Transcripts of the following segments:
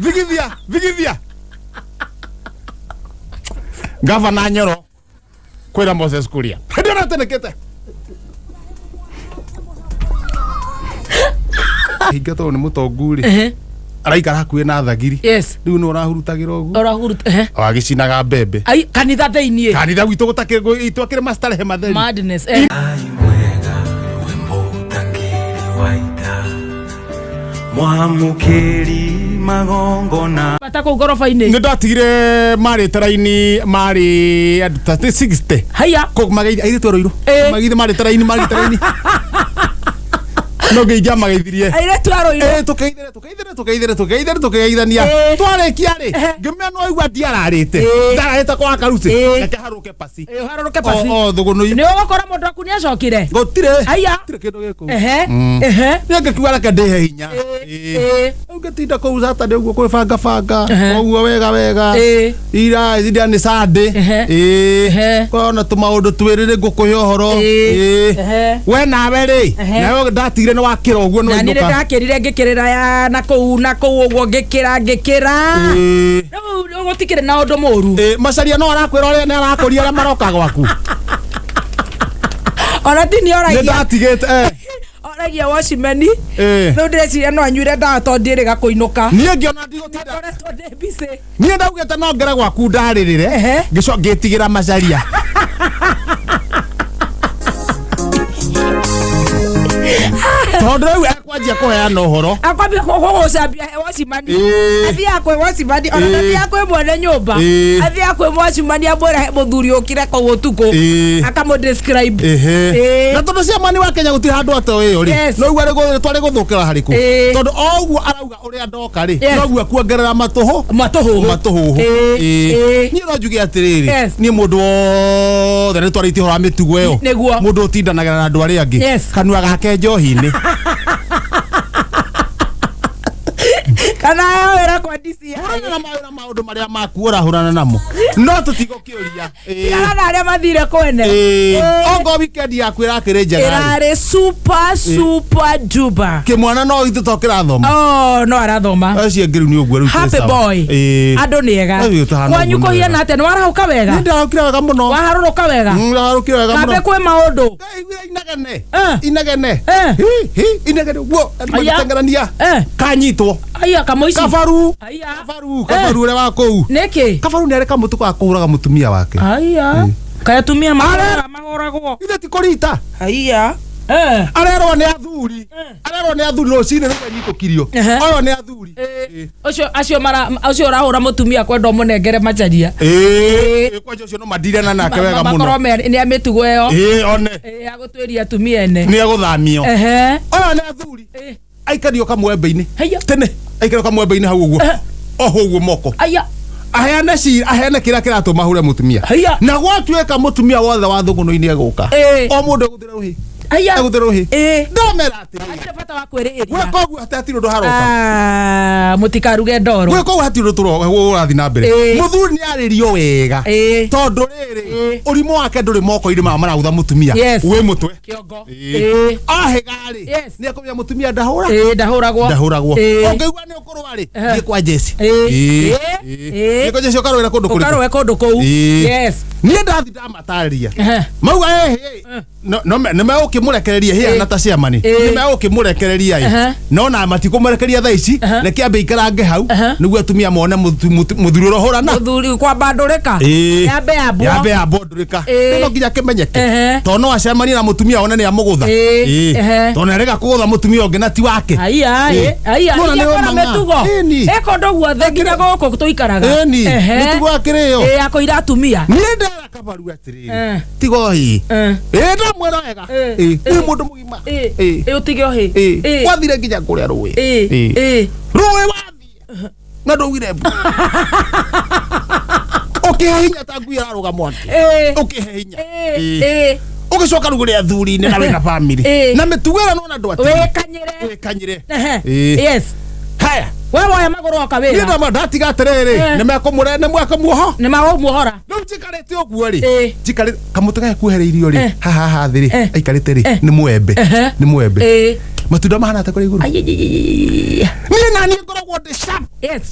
Thigithia, thigithia. Gavana Nyoro kwĩra Moses Kuria. Hĩndĩ ĩyo natenekete. Hinga tondũ nĩ mũtongu rĩ. Araikara hakuhĩ na thagiri. Yes. Rĩu nĩ ũrahurutagĩra ũguo. Ũrahuruta. Ehe. O agĩcinaga mbembe. Ai, kanitha thĩiniĩ. Kanitha gwitũ gũtakĩrĩ itwakĩrĩ mastarehe matheri. Madness. Eh. Mwega wĩ mũtangĩri wa ita mwamũkĩri magongona Bata kũu ngoroba-inĩ. Nĩ ndatigire marĩte raini marĩ andũ ta 60. Haiya. Kũ mageithi airĩtu a Ruiru. Mageithi marĩte raini marĩte raini. No ngĩingĩa mageithirie. Airĩtu a Ruiru. Eh, tũkeithire tũkeithire tũkeithire tũkeithire tũkeithania. Twarĩkia rĩ, ngĩmenya no aigua ndiararĩte. Ndararĩte kwa Karutĩ. Reke harũke pasi. Ĩ, ũharũrũke pasi. O o thũgũnũ. Nĩ ũgũkora mũndũ waku nĩ acokire. Gũtirĩ. Haiya. Gũtirĩ kĩndũ gĩkũu. Ehe. Ehe. Niĩ ngĩkiuga reke ndĩhe hinya. Ĩĩ. Rĩu ngĩtinda kũu Saturday ũguo kwĩbanga banga. Ũguo wega wega. Ira ira nĩ Sunday. Ĩĩ. Kona tũmaũndũ twĩrĩ rĩ ngũkũhe ũhoro. Ĩĩ. We nawe rĩ, nawe ndatigire nĩ wakĩra ũguo nĩ Na niĩ nĩ wainũka. ndakĩrire ngĩkĩrĩra ya na kũu na kũu ũguo ngĩkĩra ngĩkĩra. Ĩĩ. Rĩu gũtikĩrĩ na ũndũ mũru. Ĩĩ, Macaria no arakwĩra ũrĩa nĩ arakũria arĩa maroka gwaku. Ona ti nĩ Nĩ oragia. ndatigĩte eh. Oragia wacimeni. Ĩĩ. Rĩu ndĩreciria no anyuire ndawa tondũ ndiĩrĩga kũinũka. Niĩ ngĩona ndigũtinda. Ngoretwo ndĩ busy. Niĩ ndaugĩte no ngere gwaku ndarĩrĩre. Ngĩcoka ngĩtigĩra Macaria. Tondũ rĩu ekwanjia kũheana ũhoro. Akwambia gũgũcambia he wacimani. Ĩĩ. Athiaga kwĩ wacimani ona Ĩĩ. ndathiaga kwĩ mwene nyũmba. Ĩĩ. Athiaga kwĩ wacimani amwĩra he mũthuri ũkire kũu ũtukũ. Ĩĩ. Akamũ describe. Ehe. Ĩĩ. Na tondũ ciamani wa Kenya gũtirĩ handũ atoĩ rĩ. Yes. Noguo arĩ twarĩ gũthũkĩra harĩkũ. Ĩĩ. Tondũ o ũguo arauga ũrĩa ndoka rĩ. Yes. Noguo akuongerera matũhũ. Matũhũhũ. Matũhũhũ. Ĩĩ. Ĩĩ. Ĩĩ. Niĩ no njuge atĩrĩrĩ. Yes. Niĩ mũndũ wothe nĩ twarĩtie ũhoro wa mĩtugo ĩyo. Nĩguo. Mũndũ ũtindanagĩra na andũ arĩa angĩ. Yes. Kanua gake njohi-inĩ. Kana wĩra kwa DCI. Hũrana na mawĩra maũndũ marĩa maku ũrahũrana namo. No tũtigũkĩũria. Ĩĩ. Tigana na arĩa mathire kwene. Ĩĩ. Ongo weekend yaku ĩrakĩrĩ njega. rĩ. Ĩrarĩ super super duper. Kĩmwana no ithu to kĩrathoma. Oh, no arathoma. Acio angĩ rĩu nĩ ũguo rĩu twĩ Happy sawa. boy. Ĩĩ. Andũ nĩ ega. Rĩu tũhana Kwanyu ũguo nĩ kũhiana wega. atĩa? Nĩ warahũka wega? Nĩ ndarahũkire wega mũno. Waharũrũka wega? Mm, ndarahũkire wega Kambe mũno. kwĩ maũndũ. Ndaiguire inegene. Eh. Inegene. Eh. Hi, hi, inegene ũguo. Andũ Aya. magĩteng'erania. Eh. Kanyitwo. Aya kamũici. Kabaru. Aya. Kabaru, kabaru ũrĩa wa kũu. Nĩkĩ? Kabaru nĩ arĩ kamũtĩ ga kũhũraga mũtumia wake. Aya. Kaĩ atumia mahũraga mahũragwo. Ithe ti kũrita. Aya. Eh. Arerwo nĩ athuri. Arerwo nĩ athuri rũcinĩ rĩu anyitũkirio. Ehe. Oyo nĩ athuri. Eh. Ũcio acio mara ũcio ũrahũra mũtumia kwenda ũmũnengere macharia. Ĩĩ. Kwanja ũcio no mandirana nake wega mũno. Makorwo me nĩ a mĩtugo ĩyo. Ĩĩ one. Ĩĩ ya gũtuĩria atumia ene. Nĩ egũthamio. Ehe. Oyo nĩ athuri. Ĩĩ. Aikario kamwembe-inĩ. Haiya. Tene. Aikario kamwembe-inĩ hau ũguo. Oho ũguo moko. Aya. Aheane cira, aheane kĩrĩa kĩratũma ahure mũtumia. Haiya. Na gwatuĩka mũtumia wothe wa thũgũnũ-inĩ egũka. Ĩĩ. O mũndũ egũthĩra rũhĩ. Aya. Egũthĩra rũhĩ. Ĩĩ. Ndamera atĩrĩrĩ. Hatirĩ bata wa kwĩrĩhĩria. Gwĩka ũguo atĩ hatirĩ ũndũ haroka. Ah, mũtikaruge ndoro. Gwĩka ũguo hatirĩ ũndũ ũrathiĩ na mbere. Ĩĩ. Mũthuri nĩ arĩrio wega. Ĩĩ. Tondũ rĩrĩ, Ĩĩ. ũrimũ wake ndũrĩ moko-inĩ ma maragũtha mũtumia. Yes. Wĩ mũtwe. Kĩongo. Ĩĩ. Ĩĩ. Ahĩga rĩ, Yes. nĩ ekũmenya mũtumia ndahũra. Ĩĩ ndahũragwo. Ndahũragwo. Ĩĩ. Ũngĩigua nĩ ũkũrũa rĩ, Ehe. thiĩ kwa Jesse. Ĩĩ. Ĩĩ. Ĩĩ. Ĩĩ. Ĩĩ. Thiĩ kwa Jesse ũkarũĩra kũndũ kũrĩkũ? Ũkarũe kũndũ kũu. Ĩĩ. Yes. Niĩ ndathi ndamatarĩria. Ehe. Mauga ĩhĩ no no me- nĩ megũkĩmũrekereria Ĩĩ. hĩana ta ciamani Ĩĩ. nĩ megũkĩmũrekereria ĩ Ehe. no na matikũmũrekereria thaa ici Ehe. reke ambe ikarange hau Ehe. nĩguo atumia mone mũthuri ũrĩa ũhũrana Mũthuri kwamba ndũrĩka. Ĩĩ. Yambe yambwo. yambe yambwo ndũrĩka Ĩĩ. Nĩ no nginya kĩmenyeke Ehe. tondũ no acemanie na mũtumia one nĩ amũgũtha Ĩĩ. Ĩĩ. Ehe. tondũ nĩarega kũgũtha mũtumia ũngĩ na ti wake Aya, Ĩĩ. ĩ, aya, Nĩwona iria nĩ kwĩna ũmang'a. mĩtugo. Ĩni. Ĩ kũndũ guothe nginya gũkũ tũikaraga. Ĩni. Ehe. Mĩtugo ya kĩrĩo. Ĩ, ya kũira atumia. Niĩ ndera kabaru atĩrĩrĩ Eh. tiga ũhĩ Eh. ĩ ndamwĩra wega Eh. Ĩ, wĩ mũndũ mũgima Ĩ. Ĩ. Ĩ, ũtige ũhĩ. Ĩ. Ĩ. wathire nginya kũrĩa rũĩ Ĩ. Ĩ. Ĩ. rũĩ wathiĩ na ndũgire mbu ũkĩhe hinya ta ngui ĩrarũga mwaki Ĩ. ũkĩhe hinya Ĩ. Ĩ. Ĩ. ũgĩcoka rĩu kũrĩ athuri-inĩ na wĩna bamĩrĩ Ĩ. na mĩtugo ĩyo nona andũ atĩ Wĩkanyĩre. wĩkanyĩre Ehe. Ĩ. Yes. Haya. We woya magũrũ oka Niĩ wĩra. ndama ndatiga atĩrĩrĩ Eh. nĩ mekũmũre nĩ mwekũmuoho Nĩ magũmuohora. rĩu njikarĩte ũguo rĩ Ĩ. njikarĩte kamũtĩ gaya kuohereirio rĩ Eh. haha haha thĩ rĩ Eh. aikarĩte rĩ Eh. nĩ mwembe Ehe. nĩ mwembe Ĩ. Matunda mahana ta kũrĩa igũrũ. Ayayayayaya. Niĩ naniĩ ngoragwo ndĩ sharp. Yes.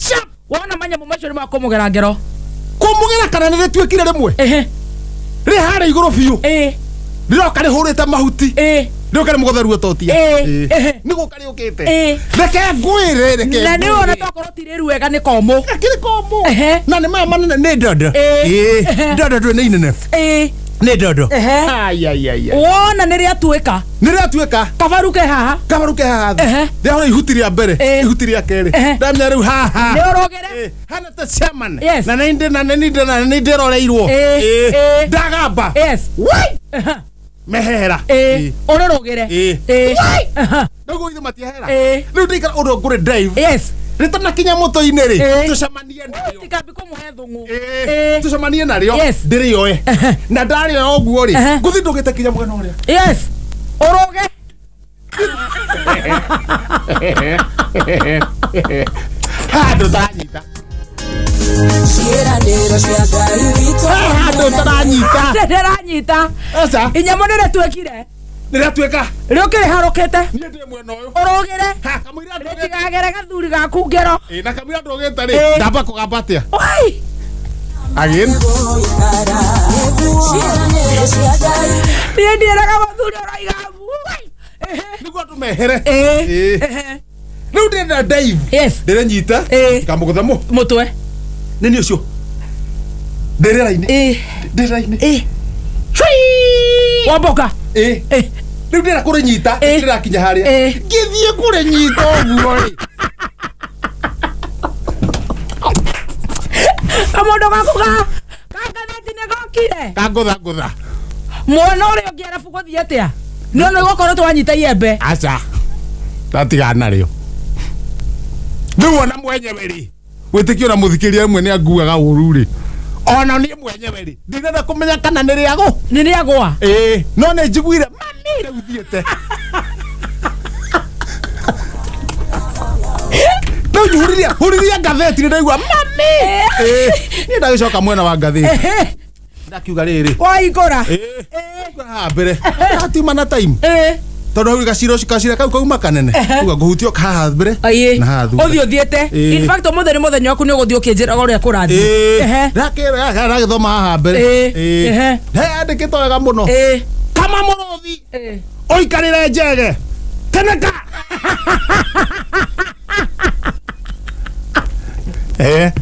Wona manyamũ macio nĩ makũmũgera ngero. Kũmũgera kana nĩ rĩtuĩkire rĩmwe. Ehe. Rĩ harĩa igũrũ biũ. Rĩroka rĩhũrĩte mahuti. Rĩũka rĩmũgũthe ruo totia. Ehe. Nĩ gũka rĩũkĩte. Ĩĩ. Reke ngwĩre, reke Na nĩ ngwĩre. wona tokorwo ti rĩru wega nĩ komũ. Kĩrĩ komũ. Ehe. Na nĩ maya manene nĩ ndondo. Ĩĩ. Ĩĩ. Ehe. Ndondo ndwĩ nĩ inene. Nĩ ndondo. Ehe. Ai, ai, ai, ai. Wona nĩ rĩatuĩka. Nĩ rĩatuĩka. Kabaru ke haha. Kabaru ke haha thĩ. Ehe. Rĩahũra ihuti rĩa mbere. Ĩĩ. Ihuti rĩa kerĩ. Ehe. Ndamenya rĩu haha. Nĩ ũrũgĩre. Ĩĩ. Hana ta chairman. Yes. Na nĩ ndĩ na nĩ ndĩ na nĩ ndĩroreirwo. Ĩĩ. Ĩĩ. Ĩĩ. Ndagamba. Yes. Wai! Ehe. Mehera. Ĩĩ. Ũrĩrũgĩre. Ĩĩ. Ĩĩ. Aha. Nĩguo ithe matiehera. Ĩĩ. Rĩu ndĩikara ũndũ ngũrĩ drive. Yes. Rĩtanakinya mũtĩ-inĩ rĩ. Ĩĩ. Tũcemanie narĩo. Tikambi kũmũhe thũng'ũ. Ĩĩ. Ĩĩ. Tũcemanie narĩo. Yes. Ndĩrĩoe. Ehe. Na ndarĩoya ũguo rĩ. Ehe. Ngũthiĩ ndũgĩte kinya mwena ũrĩa. Yes. Ũrũge. Handũ ũtaranyita. Ciĩranĩro cia Ngai witũ. Handũ ũtaranyita. Ndĩranyita. Aca. Inyamũ nĩ rĩtuĩkire. Nĩrĩatuĩka. Rĩũkĩrĩ harũkĩte. Niĩ ndĩ mwena ũyũ. Ũrũgĩre. Ha, kamũira ndũgĩte. Rĩtikagere gathuri gaku ngero. Ĩĩ, na kamũira ndũgĩte rĩ. Ĩĩ. Ndamba kũgamba atĩa? Oi. Again. Gũikara. Ciĩranĩro cia Ngai. Niĩ ndiĩraga mũthuri ũroiga mbu. Ehe. Nĩguo andũ mehere. Ĩĩ. Ĩĩ. Ehe. Rĩu ndĩrenda dive. Yes. Ndĩrenyita. Ĩĩ. Kamũgũtha mũ. Mũtwe. Nĩ niĩ ũcio. Ndĩ rĩera-inĩ. Ĩĩ. Ndĩ rĩera-inĩ. Ĩĩ. Wamboka. Ĩĩ. Ĩĩ. Rĩu ndĩrenda kũrĩnyita. Ĩĩ. Ndĩrakinya harĩa. Ĩĩ. Ngĩthiĩ kũrĩnyita ũguo rĩ. Kamũndũ gaku ga kangathĩti nĩ gokire. Kangũtha ngũtha. Mwana ũrĩa ũngĩ arabu gũthiĩ atĩa? Nĩ ona gũkorwo twanyita iembe. Aca. Ndatigana narĩo. Rĩu ona mwenyewe rĩ. Wĩtĩkio na mũthikĩria ĩmwe nĩ anguaga ũru rĩ. Ona niĩ mwenyewe rĩ. Ndinenda kũmenya kana nĩ rĩagũ. Nĩ rĩagũa. Ĩĩ. No nĩ njiguire mami rĩu thiĩte. Rĩu njihũririe hũririe ngathĩti nĩ ndaigua mami. Ĩĩ. Niĩ ndagĩcoka mwena wa ngathĩti. Ndakiuga rĩrĩ. Waingũra. Ĩĩ. Haha mbere. Hatiuma na time. Ĩĩ. Tondũ hau gacira ũcio gacira kau kauma kanene. Uga ngũhutio haha mbere. Ĩĩ. Na haha thutha. Ũthiĩ ũthiĩte. Ĩĩ. In fact ũmũthĩ nĩ mũthenya waku nĩ ũgũthiĩ ũkĩnjĩraga ũrĩa kũrathiĩ. Ĩĩ. Ehe. Ndakĩra ndagĩthoma haha mbere. Ĩĩ. Ĩĩ. Ehe. Yandĩkĩtwo wega mũno. Ĩĩ. Kama mũrũthi. Ĩĩ. Ũikarĩre njege. Teneka. Eh.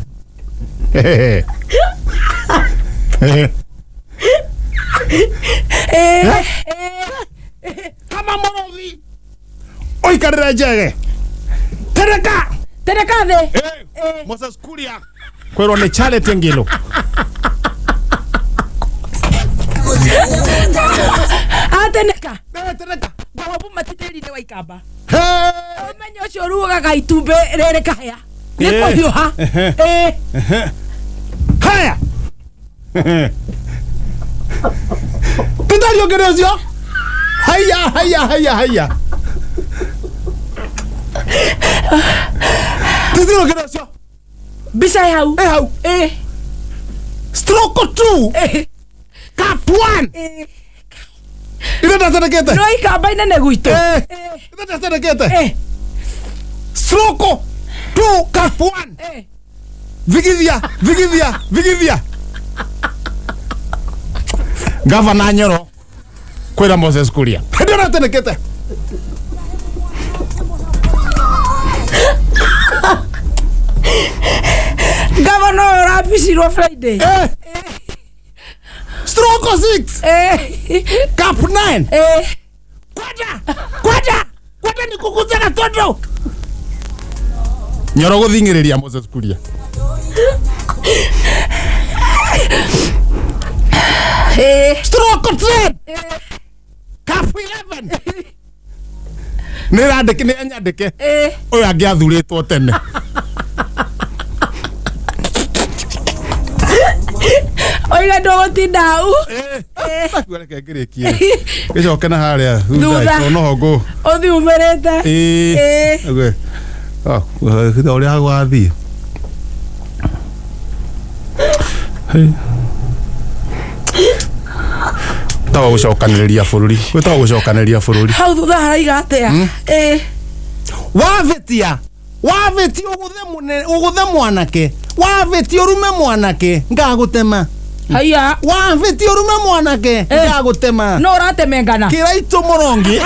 Eh. Eh. Ĩĩ. Kama mũrũthi. Ũikarĩre njege. Teneka. Tereka thĩ. Eh. Moses Kuria. Kwĩrwo nĩ Charity Ngilu. Ateneka. Eh, teneka. Ngũhũbu matitĩri-inĩ wa ikamba. Hey. Ũmenye ũcio ũrugaga itumbĩ rĩrĩ kahĩa. Nĩ Ĩĩ. kũhiũha. Ehe. Ĩĩ. Haya. Tũtari ũngĩ nĩ ũcio. Haya haya haya haya. Tũtari ũngĩ nĩ ũcio. Mbica ĩ hau. Ĩ hau. Ĩĩ. Stroke 2. Ĩĩ. Cup 1. Ĩĩ. Ithe ndatenekete. No ikamba inene gwitũ. Eh. Ithe ndatenekete. Ĩĩ. Stroke 2 cup 1. Ĩĩ. Vigithia, vigithia, vigithia. Gavana Nyoro kwĩra Moses Kuria. Hĩndĩ ĩyo ndatenekete. Gavana ũyũ ũrambicirwo Friday. Eh. Stroke 6. Ĩĩ. Cup 9. Ĩĩ. Kwenda! Kwenda! Kwenda ni kukuzaga tondu. Nyoro guthing'ĩrĩria Moses Kuria. Ĩĩ. Stroke 10. Cup 11. Nĩ randĩke nĩ anyandĩke. Ĩĩ. Ũyũ angĩathurĩtwo tene. Oiga ndũgũtinda hau. Ndakiuga reke ngĩrĩkie. Gĩcoke na harĩa thutha Thutha. tondũ noho ngũ. Ũthiĩ umĩrĩte. Ĩĩ. Ĩĩ. Ũguo. Ah, ũrĩa gwathiĩ. Hey. Gwĩtagwo gũcokanĩrĩria bũrũri, gwĩtagwo gũcokanĩrĩria bũrũri. Hau thutha haraiga atĩa? Ĩ. Wavĩtia, wavĩtia ũgũthe mũne, ũgũthe mwanake, wavĩtia ũrume mwanake ngagũtema. Haiya. Wavĩtia ũrume mwanake ngagũtema. No ũratemengana. Kĩraitũ mũrongi.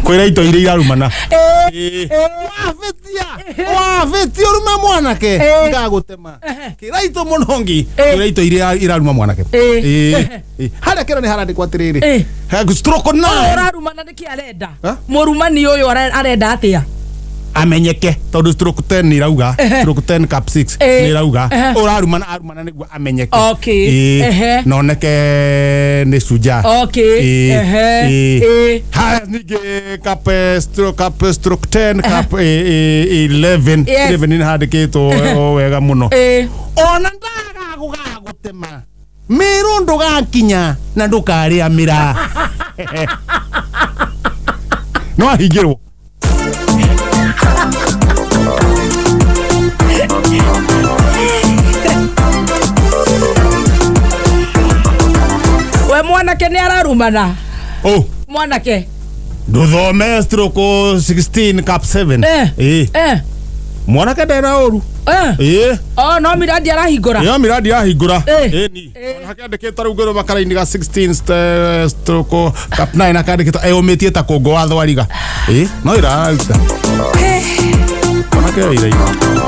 Kwĩra ito iria irarumana. Wavĩtia, wavĩtia ũrume mwanake ngagũtema. Kĩraitũ mũnongi. Kwĩra ito iria iraruma mwanake. Ĩ. Harĩa kĩra nĩ harandĩkwo atĩrĩrĩ, stroke Ũyũ 9. Ũrarumana nĩkĩ arenda? Ha? Mũrumani ũyũ arenda atĩa? Amenyeke, tondũ stroke 10 nĩ irauga, stroke 10 cap 6 nĩ irauga ũrarumana, arumana nĩguo amenyeke. Na oneke nĩ cunja. Haya, ningĩ cap stroke, cap stroke 10 cap 11. 11 nĩ handĩkĩtwo o wega mũno. Ona ndagagũgagũtema mĩrũ, ndũgakinya na ndũkarĩa mĩra, no ahingĩrwo. We mwanake nĩ ararumana? Oh. Mwanake. Ndũthome stroke 16 cap 7. Ĩ. Mwanake ndena ũru. Ĩ. Oh, no miradi arahingũra. Ĩyo miradi yahingũra. Eh. Ĩni hakĩandĩkĩtwo rĩu ngwĩrwo makara-inĩ ga 16 stroke cap 9, hakĩandĩkĩtwo eyũmĩtie ta kũngũ wa thwariga. Ĩ, no ĩraruta mwanake iraira.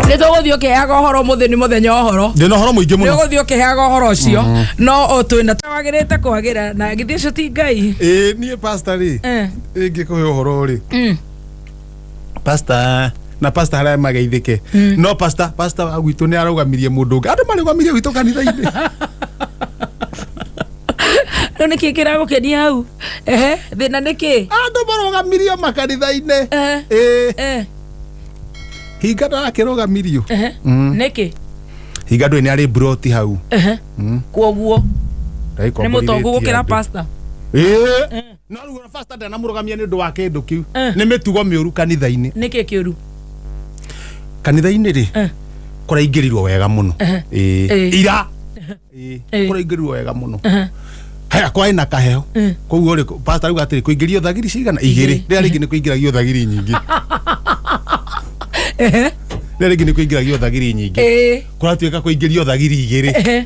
Nĩ tũgũthiĩ ũkĩheaga ũhoro, ũmũthĩ nĩ mũthenya wa ũhoro. Ndĩna ũhoro mũingĩ Nĩ mũno. ũgũthiĩ ũkĩheaga ũhoro ũcio, no o twĩna wagĩrĩte kwagĩra na githĩ ũcio ti Ngai. Ĩ, niĩ pastor rĩ, ingĩkũhe ũhoro rĩ, pastor na pastor harĩa mageithĩke, no pastor wa gwitũ nĩ arũgamirie mũndũ ũngĩ, andũ marũgamirie gwitũ kanitha-inĩ. Rĩu nĩkĩ kĩragũkenia hau? Ehe, thĩna nĩkĩ? Andũ marũgamirio makanitha-inĩ. Ĩ. Hinga ndarakĩrũgamirio. Nĩkĩ? Hinga ndũĩ nĩ arĩ mburoti hau. Kwoguo nĩ mũtongu gũkĩra pastor? Ĩĩ, no rĩu ona pastor ndanamũrũgamia nĩ ũndũ wa kĩndũ kĩu. Nĩ mĩtugo mĩũru kanitha-inĩ. Nĩkĩ kĩũru? Kanitha-inĩ rĩ, kũraingĩrirwo wega mũno. Ĩĩ. Ira. Ĩĩ. Kũraingĩrirwo wega mũno. Haya, kwaĩ na kaheho koguo rĩ, pastor auga atĩrĩ, kũingĩrio thagiri cigana? Igĩrĩ. Rĩrĩa rĩngĩ nĩ kũingĩragio thagiri nyingĩ. Rĩrĩa rĩngĩ nĩ kũingĩragio thagiri nyingĩ. Kũratuĩka kũingĩrio thagiri igĩrĩ.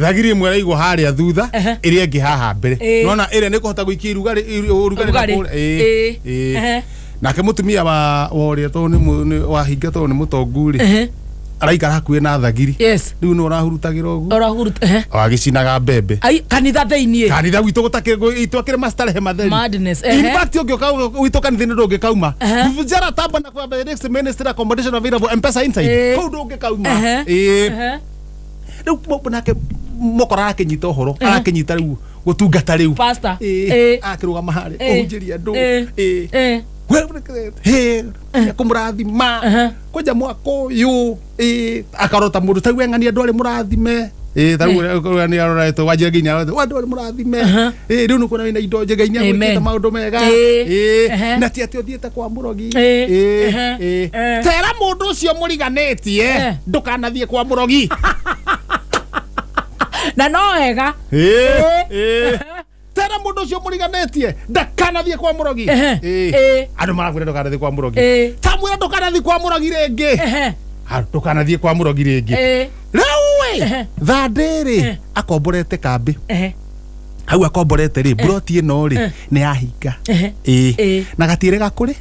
Thagiri ĩmwe ĩraigwo harĩa thutha, ĩrĩa ĩngĩ haha mbere. Nona ĩrĩa nĩ kũhota gũikia irugarĩ, ũrugarĩ na Ũrugarĩ. kũrĩa. Ĩĩ. Ĩĩ. Nake mũtumia wa ũrĩa, tondũ nĩ wahinga, tondũ nĩ mũtongu rĩ, araikara hakuhĩ na thagiri. Rĩu nĩ ũrahurutagĩra ũguo. Ũrahuruta. Agĩcinaga mbembe. Ai, kanitha thĩiniĩ? Kanitha gwitũ gũtakĩrĩ mastarehe matheri. Madness. In fact, ũngĩũka gwitũ kanitha-inĩ ndũngĩkauma. Vuvuzela tamba na kwa next ministry accommodation available, M-Pesa inside. Kũu ndũngĩkauma. Ĩĩ. Rĩu nake mũkora arakĩnyita ũhoro, arakĩnyita rĩu gũtungata rĩu. Pastor. Ĩĩ. Akĩrũgama harĩa kũhunjĩria andũ. Ĩĩ. Kũmũrathima kwanja mwaka ũyũ. Ĩĩ, akarota mũndũ ta weng'ania andũ arĩ mũrathime. Ĩĩ, ta rĩu ũrĩa nĩ aroretwo wanjira nginya aroretwo andũ arĩ mũrathime. Ĩĩ, rĩu nĩ kuona wĩna indo njega, inya Amen. gwĩkĩte maũndũ mega. Ĩĩ. Ĩĩ, na ti atĩ ũthiĩte kwa mũrogi. Ĩĩ. Ĩĩ. Tera mũndũ ũcio mũriganĩtie ndũkanathiĩ kwa mũrogi. Na no wega. Ĩĩ, ĩĩ. Tera mũndũ ũcio mũriganĩtie ndakanathiĩ kwa mũrogi. Ĩĩ. Andũ marakwĩra ndũkanathiĩ kwa mũrogi. Tamwĩra ndũkanathiĩ kwa mũrogi rĩngĩ. Ah, ndũkanathiĩ kwa mũrogi rĩngĩ. Rĩu ĩ, thandĩ rĩ, akomborete kambĩ hau, akomborete rĩ, mburoti ĩno rĩ, nĩ yahinga. Ĩĩ. Na gatirĩ gakũrĩ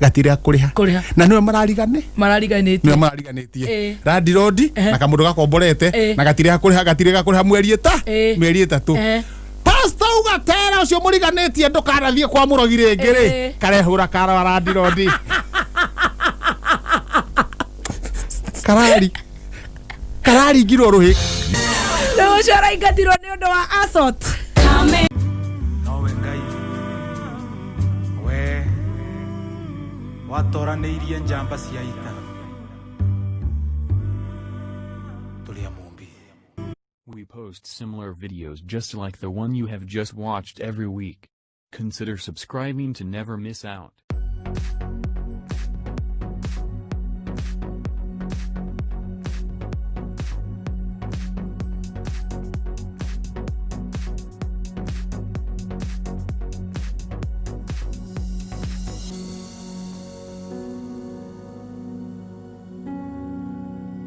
gatirĩ gakũrĩha. Kũrĩha. Na nĩwe mararigane Marariganĩtie. Nĩwe marariganĩtie. Landirondi na kamũndũ gakomborete na gatirĩ gakũrĩha, gatirĩ gakũrĩha mweri ĩta mĩeri 3. Pastor uga tera ũcio mũriganĩtie ndũkanathiĩ kwa mũrogi rĩngĩ rĩ, karehũra kara landirondi karari kararingirwo rũhĩ. Rĩu ũcio ũraingatirwo nĩ ũndũ wa assault. Nowe Ngai we watoranĩirie njamba cia ita tũrĩ a Mũmbi. We post similar videos just like the one you have just watched every week. Consider subscribing to never miss out.